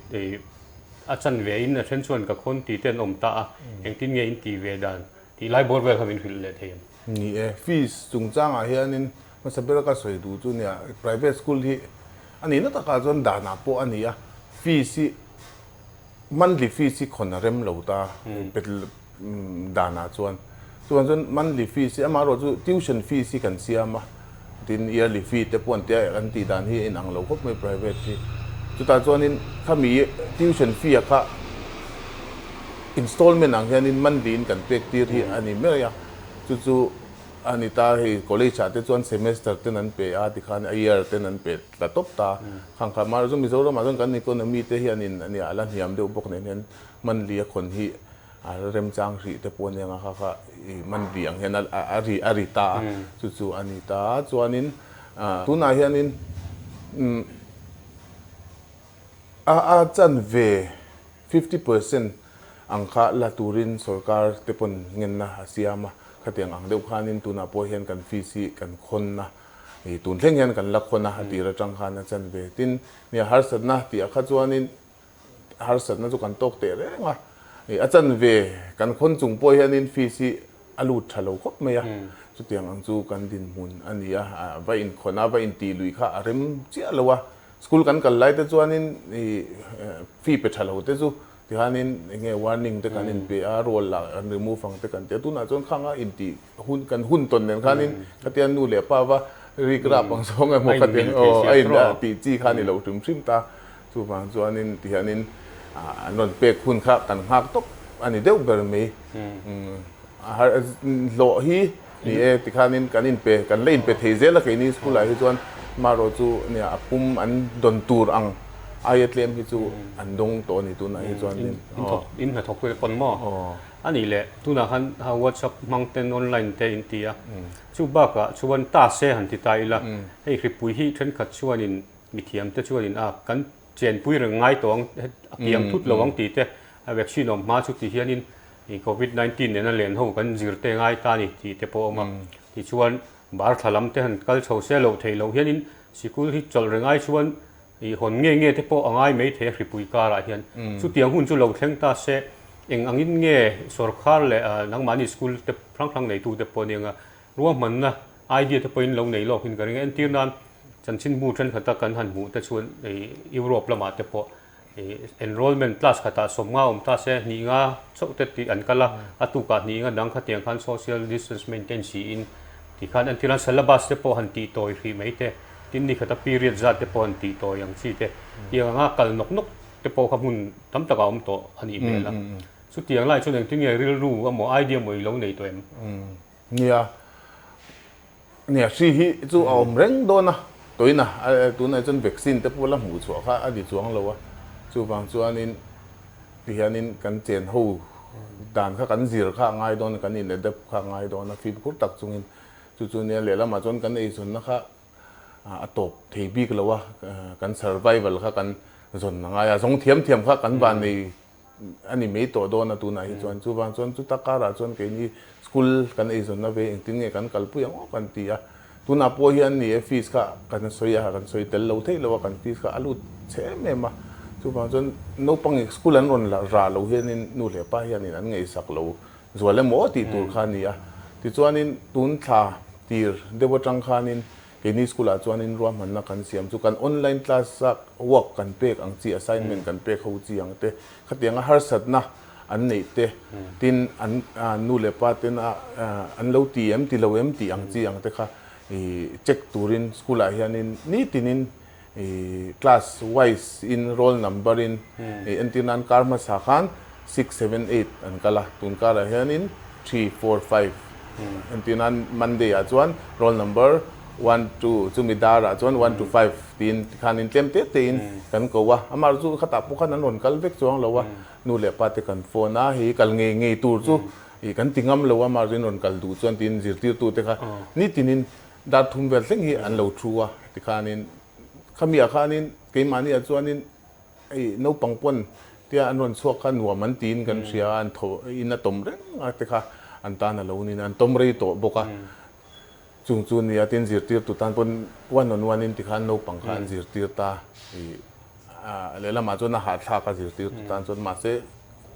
A chan ve in a then chuan ka khawn ti te an awm ta a, engtin nge in tih ve dan tih lai bawr vel kha min hrilh leh thei ang. Ni e, fees chungchangah hianin hmasa bera ka sawi duh chu nia, private school hi a nihna takah chuan danah pawh a ni a, fees hi monthly fees hi khawn a rem lo ta danah chuan. Chuvang chuan monthly fees hi amaherawhchu tuition fees hi kan siam a, tin yearly fee te pawh an tia kan tih dan hi a inang lo khawp mai private hi. Chutah chuanin khami tuition fee ah kha installment ang hianin monthly in kan pek tir hi a ni mai a, chu chu a ni ta hei college ah te chuan semester ten an pe a tikhan a year ten an pe tla tawp ta. Khang kha amaherawhchu Mizoram ah chuan kan economy te hianin a nia a la hniam deuh bawk nen hian monthly a khawn hi A remchang hrih te pawh aniang a kha kha i man ri ang hian a ri a ri ta a, chu chu a ni ta a. Chuanin tunah hianin a a chanve 50% ang kha la turin sorkar te pawn ngenna a siam a, khatiang ang deuh khanin tunah pawh hian kan fees hi kan khawn a, i tun thleng hian kan la khawn a, a tir atang khan a chanve. Tin, nia harsatna tih ah kha chuanin Harsatna chu kan tawk teh reng a, a chanve kan khawn chung pawh hianin fees hi a lut tha lo khawp mai a, chutiang ang chu kan dinhmun a ni a, va inkhawn a, va intih lui kha a rem chiah lo a, school kan kal lai te chuanin fee pe tha lo te chu tihianin eng nge warning te kan inpe a, roll lah an remove ang te kan ti a, tunah chuan khanga intih hun kan hun tawn nen khanin khatia nu leh pa va rik rap ang zawng emaw khatiang aw a in tih chi kha a ni lo hrim hrim ta. Chuvang chuanin tihianin an rawn pek hun kha kan nghak tawp a ni deuh ber mai. Hlawh hi ni e tikhanin kan inpe kan la inpe thei zel a keini school ah hi chuan marawh chu nia a pum an dawn tur ang aia tlem hi chu an dawng tawh a ni tunah hi chuan in. In hnathawk te pawn maw? A nih leh tunah khan WhatsApp hmang ten online te in ti a, chu bakah chuan ta se han ti ta ila, hei hripui hi thenkhat chuanin mithiam te chuanin a kan chenpui reng ngai tawh ang, a kiang thut lo ang tih te, a vaccine awm hma chu ti hianin Covid 19 nena len ho kan zir te ngai ta a ni tih te pawh a awm a, tichuan bar thla lam te han kal chho se loh theih loh hianin sikul hi chawlh reng ai chuan I hawn nge nge te pawh a ngai mai thei a hripui karah hian. Chutiang hun chu lo thleng ta se, eng angin nge sorkar leh nangmahni school te hrang hrang neitu te pawh aniang a, ruahmanna idea te pawhin lo nei lawkin ka ring a. Entir nan chanchinbu thenkhat a kan han hmuh te chuan Europe lamah te pawh enrollment class khatah 50 awm ta se, hnih nga chauh te tih an kal a, a tukah hnih nga dang khatiang khan social distance maintain siin tikhan entir nan syllabus te pawh han tih tawi hrih mai te. Tin ni khata period zat te pawh an tih tawi ang chi te, tiang anga kal nawk nawk te pawh kha hmun tam takah a awm tawh a nih hmel a. Chutiang lai chuan engtin nge rilru emaw idea emaw i lo nei tawh em? Nia, nia hri hi chu a awm reng dawn a, tawina tunah chuan vaccine te pawh la hmuh chhuah kha a ni chuang lo a, chuvang chuanin tihianin kan chen ho dan kha kan zir kha a ngai dawn a, kan in adapt kha a ngai dawn a, fimkhur tak chungin Chu chu nia lehlamah chuan kan eizawnna kha a tawp thei bik lo a, kan survival kha kan zawn a ngai a, zawng thiam thiam kha kan van nei a ni mai tawh dawn a tunah hi chuan. Chuvang chuan chuta karah chuan keini school kan eizawnna ve engtin nge kan kalpui ang aw kan ti a. Tunah pawh hian ni e fees kha kan sawi a, kan sawi tel lo theih lo a, kan fees kha a lut chhe em em a. Chuvang chuan naupang school an rawn rah lo hianin nu leh pa hianin an ngaihsak lo Zual emaw tih tur kha a ni a. Tichuanin tun thla tir deuh atang khanin keini school ah chuanin ruahmanna kan siam chu kan online class a work kan pek ang chi, assignment kan pek ho chi ang te, khatianga harsatna an neih te, tin an nu leh pa ten a an lo ti em ti lo em tih ang chi ang te kha check turin school ah hianin nitinin Class wise in roll number in entir nan kar hmasa khan six, seven, eight an kal a, tun karah hianin three, four, five entir nan Monday ah chuan roll number one, two chumi darah chuan one to five tiin tikhanin tlem te te in kan ko a, amah chu khatah pawh khan an rawn kal vek chuang lo a, nu leh pa te kan phone a, hei kal ngei ngei tur chu kan ti ngam lo a, amah chu in rawn kal duh chuan tiin zirtirtu te kha nitinin Dar thum vel thleng hi an lo thu a, tikhanin khamiah khanin keimahniah chuanin hei naupang pawn tia an rawn chhuak kha nuam an tiin kan hria a, an tho in a tawm reng a te kha an tan a lo niin an tawm rei tawh bawk a. Chung chu nia tin zirtirtu tan pawn one on one in tikhan naupang kha an zirtir ta i lehlamah chuan a hahthlak a zirtirtu tan chuan mahse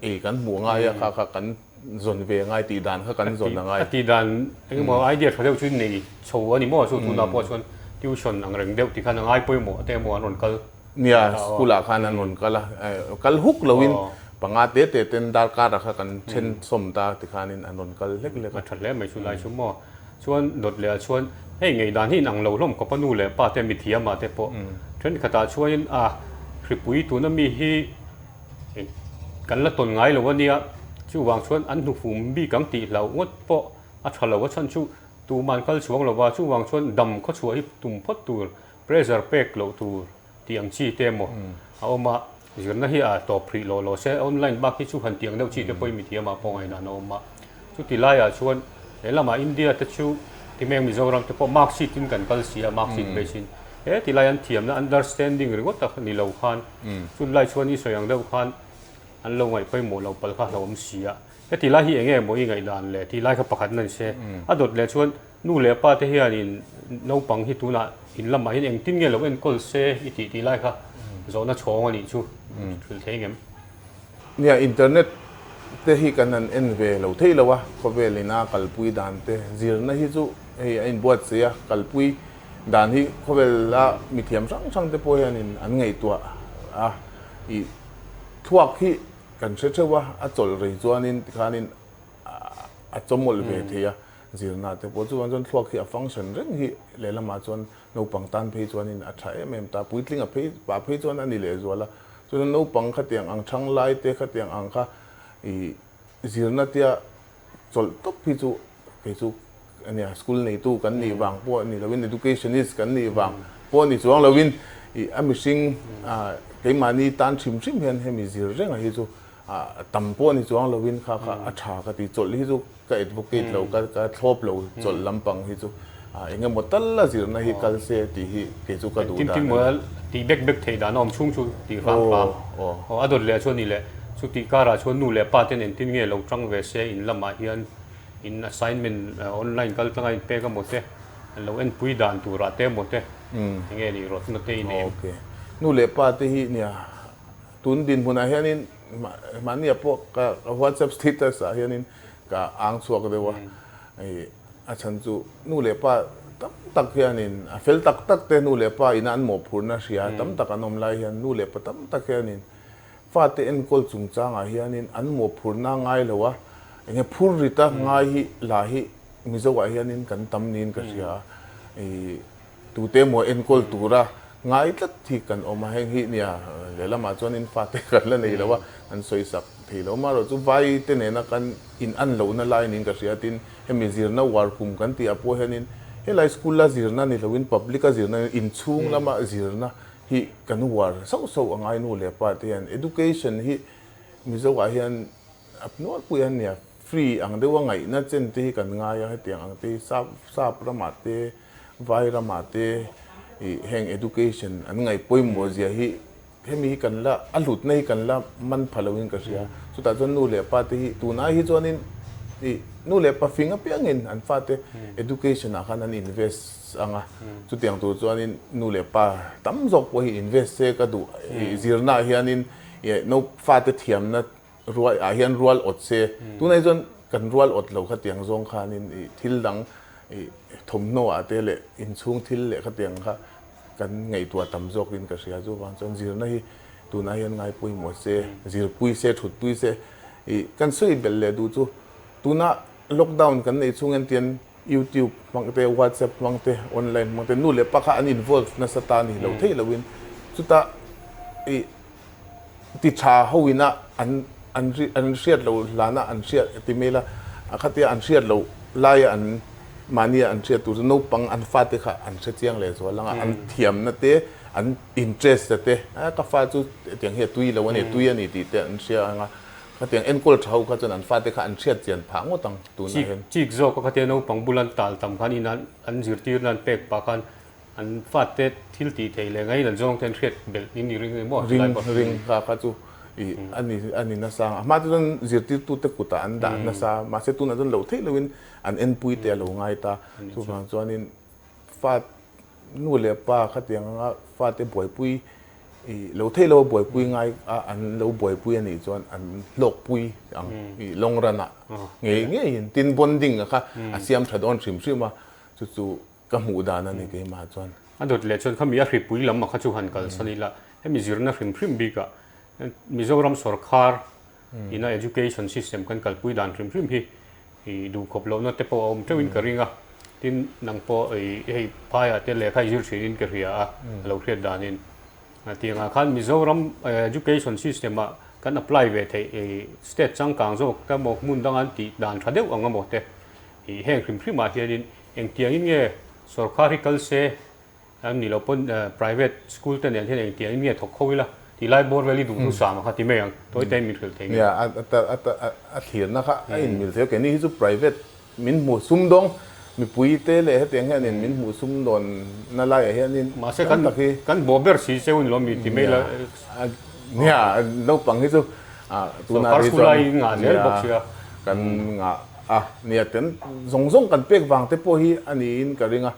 ei kan hmuh ngai a kha kha kan zawn ve ngai tih dan kha kan zawn a ngai. A tih dan engemaw idea tha deuh chu nei chho a ni maw chu tunah pawh chuan tuition ang reng deuh tih khan a ngai pawimawh te emaw an rawn kal. Nia school ah khan an rawn kal a kal huk loin panga te te ten darkar ah kha kan then sawm ta ti khanin an rawn kal hlek hlek a. A tha hle mai chu lai chu maw chuan dawt leh ah chuan hei ngei dan hi inang lo hlawm khawp a nu leh pa te mithiam ah te pawh thenkhatah chuanin a hripui tuna mi hi Kan la tawn ngai lo a nia, chuvang chuan an hnufum bik ang tih hlauh ngawt pawh a tha lo a chhan chu tuman kal chhuang lo va, chuvang chuan dam khawchhuah hi tum phawt tur, pressure pek loh tur tih ang chi te emaw a awm a, zirna hi a tawp hrih loh loh se, online bak hi chu han tih ang deuh chi te pawhin mithiam ah pawh ngaihdan a awm a, chuti laiah chuan he lamah India te chu timeng Mizoram te pawh mark sheet in kan kal si a, mark sheet base in he ti lai an thiamna understanding ringawt tak ni lo khan Chunlai chuan i sawi ang deuh khan an lo ngaih pawimawh lo palh kha hlauhawm si a. Heti lai hi enge maw i ngaihdan le tih lai kha pakhat na ni se. A dawt leh chuan nu leh pa te hianin naupang hi tunah in lamah hian engtin nge lo enkawl se i tih tih lai kha zawhna chhawng a nih chu hrilh thei ngem. Nia, internet te hi kan han en ve lo thei lo a, khawvel ina kalpui dan te zirna hi chu hei a inbuatsaih a, kalpui Dan hi khawvela mithiam hrang hrang te pawh hianin an ngaihtuah a, ih thluak hi kan hre theuh a, a chawlh rei chuanin tikhanin a chawmawlh ve thei a, zirna te pawh chuan chuan thluak hi a function reng hi lehlamah chuan naupang tan phei chuanin a tha em em ta, puitling a phei pah phei chuan a ni lehzual a, chuan naupang khatiang ang thang lai te khatiang ang kha ih zirna tia chawlh tawp hi chu kei chu ania school neitu kan nih vang pawh ni loin educationist kan nih vang pawh ni chuang loin I a mihring keimahni tan hrim hrim hian hemi zir renga hi chu tam pawh ni chuang lovin kha kha a tha ka ti. Chawlh hi chu ka advocate lo, ka ka thlawp lo chawlh lampang hi chu eng emaw tal a zirna hi kal se tih hi kei chu ka duh dan a ni. Tin tin tih bek bek theih dan a awm chhung chu tih hram hram. Aw a dawt leh chuan ni leh chutih karah chuan nu leh pa ten engtin nge lo tang ve se in lamah hian in assignment online kal tlanga in pek emaw te an lo enpui dan turah te emaw te enge nih rawtna te i nei em? Ok. Nu leh pa te hi nia tun dinhmunah hianin mahnia pawh ka WhatsApp status ah hianin ka ang chhuak deuh a, hei a chhan chu nu leh pa tam tak hianin a fel tak tak te nu leh pa ina an mawhphurhna hria tam tak an awm lai hian nu leh pa tam tak hianin fate enkawl chungchangah hianin an mawhphurhna ngai lo a, enge phur rita ngai hi la hi Mizoah hianin kan tam niin ka hria a, ih tute emaw enkawl tura ngai tlat hi kan awm a, heng hi nia lehlamah chuanin fate kan la nei lo a, kan sawi sak thei lo. Amaherawhchu vai te nena kan in an lohna lai niin ka hria tin hemi zirna uar kum kan tih ah pawh hianin helai school a zirna ni loin public a zirna inchhung lama zirna hi kan uar sauh sauh a ngai nu leh pa te hian education hi Mizo ah hian a hnualpui a nia free ang deuh a ngaihna chen te hi kan ngai a hetiang ang te hi sap sap ramah te vai ramah te ih heng education an ngaih pawimawh zia hi hemi hi kan la a hlutna hi kan la man pha loin ka hria chutah chuan nu leh pa te hi tunai hi chuanin ih nu leh pa fing apiangin an fate education ah khan an invest ang a, chutiang tur chuanin nu leh pa tam zawk pawh hi invest se ka duh i zirnaah hianin no fate thiamna ruai ah hian rual awt se tunah chuan kan rual awt lo khatiang zawng khanin i thil dang i thawmhnaw ah te leh inchhung thil leh khatiang kha kan ngaihtuah tam zawkin ka hria chuvang chuan zirna hi tunah hian ngai pawimawh se zirpui se thutpui se i kan sawi belh leh duh chu tuna lockdown kan neih chhung hian YouTube hmang te, WhatsApp hmang te, online hmang te, nu leh pa kha an involve nasa ta ni lo theih loin chutah i ti tha ho ina an an an hriat loh hlana an hriat ti mai ila a khatia an hriat loh laia an mahnia an hriat tur chu naupang an fate kha an hre chiang leh zual ang a, an thiamna te an interest te a ka fa chu tiang hi a tui lo a ni tui a ni tih te an hria ang a. Khatiang enkawl tha ho kha chuan an fate kha an hriat chian phah ngawt ang tunah hian. Chik zawk a khatia naupang bul an tal tam khan in an zirtirna an pek pah khan an fate thil tih theih leh ngaiin an zawng te an hriat belh in ni ring emaw ti lai pawh. Ring kha kha chu i a ni a ni nasa ang. A hma te chuan zirtirtute kutah an dah nasa mahse tunah chuan loh theih lohin an enpui te a lo ngai ta. Chuvang chuanin fa nu leh pa khatiang anga fate buaipui I lo theih lo a buaipui ngai a an lo buaipui a nih chuan an hlawkpui ang i long run ah ngei ngeiin tin bonding a kha a siam tha dawn hrim hrim a chu chu ka hmuh dan a ni keimah chuan. A dawt leh chuan khami a hripui lam a kha chu han kalsan ila hemi zirna hrim hrim bikah Mizoram sawrkhar ina education system kan kalpui dan hrim hrim hi i duhkhawp lohna te pawh a awm teuhin ka ring a, tin nang pawh i hei phaiah te lehkha i zir thinin ka hria a, a lo hriat danin. Tiangah khan Mizoram education system ah kan apply ve theih i state changkang zawk te emaw hmun danga an tih dan tha deuh ang emaw te i heng hrim hrimah hianin engtiangin nge sawrkar hi kal se An nih loh pawn private school te nen hian engtiang in nge thawk kho ila tih lai bawr vel i duh hnu sam ang kha ti mai ang. Tawi te min hrilh thei nge? Nia, a thlirna kha a inmil thei a, keini hi chu private min hmuh sumdawng mipui te leh hetiang hianin min hmuh sumdawn na laiah hianin Mahse kan tak hi kan bawh ber si cheu in lo mi ti mai la. Nia, naupang hi chu tunah rih chuan ngah zel bawk sia. Kan ngah a, nia ten zawng zawng kan pek vang te pawh hi a niin ka ring a.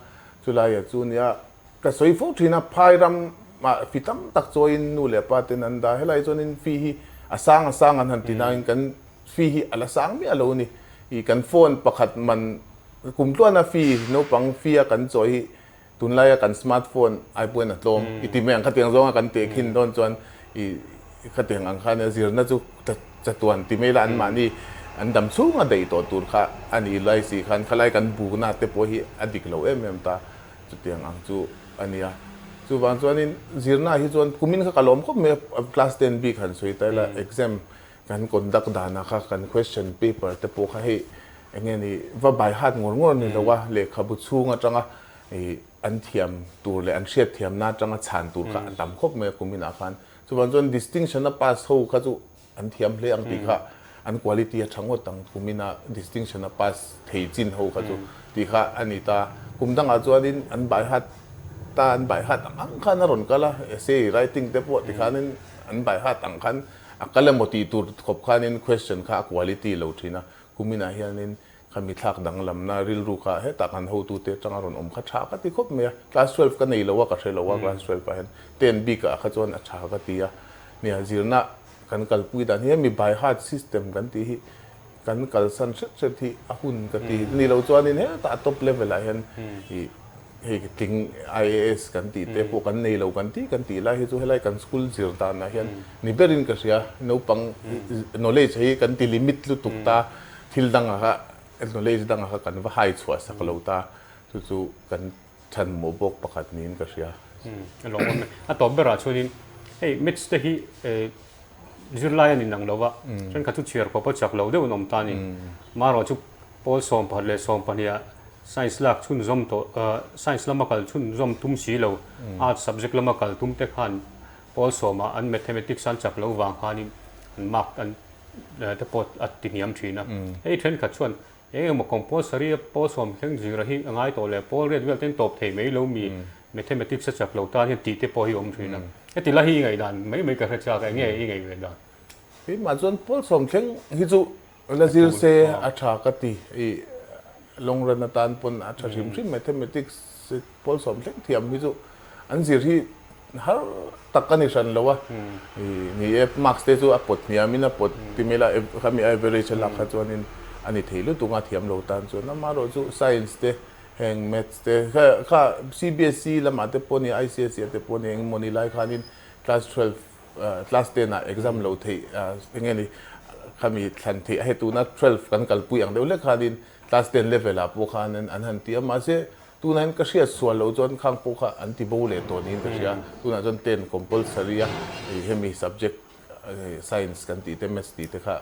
Chulaia chu nia ka sawi fo thin a, phai ram ah fi tam tak chawiin nu leh pa ten an dah. Helai chuanin fi hi a sang a sang an han ti nain kan fi hi a la sang miah lo a ni. Ih kan phone pakhat man kum tluana fi naupang fi a kan chawi hi tunlaia kan smart phone ai pawhin a tlawm i ti mai ang. Khatiang zawnga kan tehkhin dawn chuan ih khatiang ang khan zirna chu chatuan ti mai la anmahni an dam chhunga daih tawh tur kha a ni lai si khan khalai kan bukna te pawh hi a dik lo em em ta chutiang ang chu a nia. Chuvang chuanin zirna hi chuan kumin kha ka lawm khawp mai a class 10 bik han sawi ta ila exam kan conduct danah kha kan question paper te pawh kha hei eng nge ni va by heart ngawr ngawr ni lo a lehkhabu chhung atanga ih. an thiam tur leh an hriat thiamna atanga chhan tur kha a tam khawp mai a kuminah khan. Chuvang chuan distinction a pass ho kha chu an thiam hle ang tih kha an quality a tha ngawt ang kumina distinction a pass thei chin ho kha chu tih kha a ni ta. Kum dangah chuanin an by heart ta an by heart ang ang khan a rawn kal a, essay writing te pawh tikhanin an by heart ang khan a kal emaw tih tur khawp khanin question kha a quality lo thin a. Kuminah hianin Kha mi thlak danglamna rilru kha hetah kan hotute atanga rawn awm kha tha ka ti khawp mai a, class 12 ka nei lo a ka hre lo a, class 12 ah hian ten bik ah kha chuan a tha ka ti a, nia zirna kan kalpui dan hi hemi by heart system kan tih hi kan kalsan hret hret hi a hun ka ti, ni lo chuanin hetah top level ah hian ih hei tling IAS kan tih te pawh kan nei lo kan tih kan tih lai hi chu helai kan school zir danah hian ni berin ka hria, naupang knowledge hi kan ti limit lutuk ta. Thil danga kha knowledge danga kha kan va hai chhuah sak lo ta, chu chu kan chhan mawh bawk pakhat niin ka hria. A lawm awm e. A tawp berah chuanin hei maths te hi zirlai a ni nang lo va, thenkhat chu chhiar khawp a chak lo deuh an awm ta a ni. Marawh chu pawl 11 leh 12 ah science lak chhunzawm tawh science lama kal chhunzawm tum si lo, arts subject lama kal tum te khan pawl sawmah an mathematics an chak lo vang khanin an mark an te pawh a ti hniam thin a. Hei thenkhat chuan eng emaw compulsory a pawl 10 thleng zira hi a ngai tawh leh pawl riat vel ten tawp thei mai lo mi mathematics a chak lo tan hian tih te pawh hi a awm thin a. Heti lai hi i ngaihdan mai mai ka hre chak a, eng nge i ngaih ve dan? Keimah chuan pawl 10 thleng hi chu la zir se a tha ka ti. I long run atan pawn a tha hrim hrim mathematics pawl 10 thleng thiam hi chu an zir hi har tak a ni hran lo a, ni e marks te chu a pawt hniamin a pawt ti mai la khami average a lak kha chuanin a ni thei lutuk a thiam lo tan chuan amaherawh chu science te heng maths te kha kha CBSE lamah te pawh ni ICSE ah te pawh ni engemaw ni lai khanin class 12 class 10 ah exam lo theih enge ni khami thlan theih a hei tuna 12 kan kalpui ang deuh hlek khanin class 10 level ah pawh khanin an han ti a mahse Tunah hian ka hriat sual loh chuan khang pawh kha an ti bo leh tawh niin ka hria. Tunah chuan ten compulsory a hemi subject science kan tih te maths tih te kha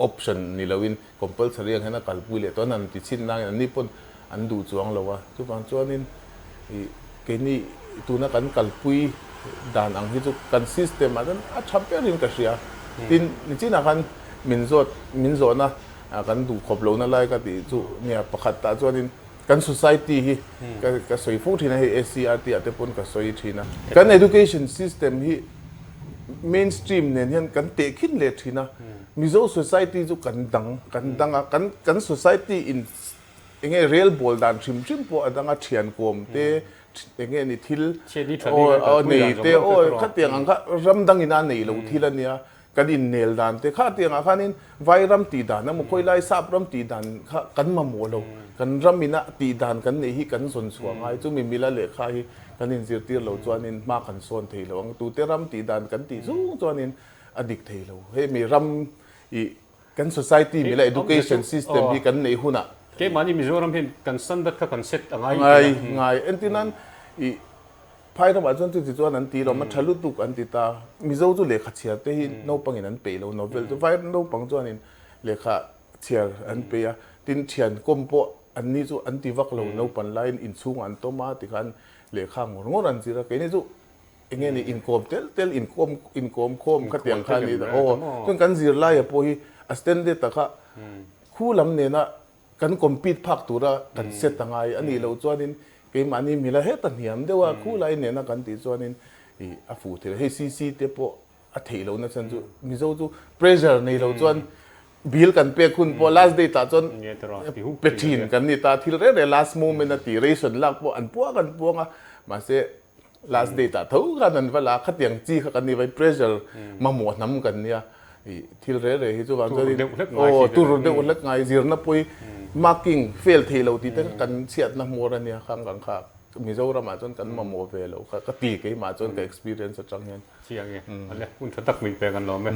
option ni loin compulsory ang hian a kalpui leh tawh a, an ti chhin nangin anni pawn an duh chuang lo a. Chuvang chuanin keini tuna kan kalpui dan ang hi chu kan system ah chuan a tha berin ka hria. Tin, nichinah khan min zawt min zawhna kan duh khawp lohna lai ka tih chu nia pakhat tah chuanin Kan society hi ka sawi fo thin a, hei SCERT ah te pawn ka sawi thin a. Kan education system hi mainstream nen hian kan tehkhin leh thin a. Mizo society chu kan dang, kan dang a, kan kan society in enge rel bawl dan hrim hrim pawh a dang a, thian kawm te, enge ni thil nei te, aw khatiang ang kha ram dangin a nei lo thil a nia. Kan innel dan te kha tiangah khanin vai ram tih dan emaw khawi lai sap ram tih dan kha kan mamawh lo. Kan ram ina tih dan kan neih hi kan zawn chhuah ngai. Chumi mila lehkha hi kan inzirtir lo chuanin hma kan sawn thei lo ang. Tute ram tih dan kan tih zung chuanin a dik thei lo. Hemi ram ih kan society mila education system hi kan neih hunah. Keimahni Mizoram hian kan standard kha kan set a ngai. Ngai ngai. Entirnan ih Phai ramah chuan chuti chuan an ti lo, a tha lutuk an ti ta. Mizo chu lehkha chhiar te hi naupangin an peih lo, novel chu vai naupang chuanin lehkha chhiar an peih a, tin thian kawm pawh an ni chu an ti vak lo, naupan laiin inchhungah an tawm a tikhan lehkha ngawr ngawr an zir a, keini chu enge ni inkawm tel tel inkawm inkawm khawm khatiang kha a ni ta, aw chuan kan zirlaia pawh hi a standard-a kha khu lam nena Kan compete phak tura kan set a ngai a nih loh chuanin keimahni mila heta hniam deuh a khu lai nena kan tih chuanin ih a fuh thei lo. Hei CC te pawh a theih lohna chhan chu Mizo chu pressure nei lo chuan bill kan pek hun pawh last date ah chuan pe thin kan ni ta thil reng reng last moment a tih ration lak pawh an puang an puang a mahse last date ah tho khan an va la khatiang chi kha kan ni vai pressure mamawh hnam kan nia i thil re re hi chuvang chuan aw tur deuh hlek ngai zirna pawh hi marking fail thei lo tih te kha kan chhiatna hmawr ania khang kang kha Mizoram ah chuan kan mamawh ve lo kha ka ti keimah chuan ka experience atang hian Chiang e, ale hun tha tak min pek an lawm e.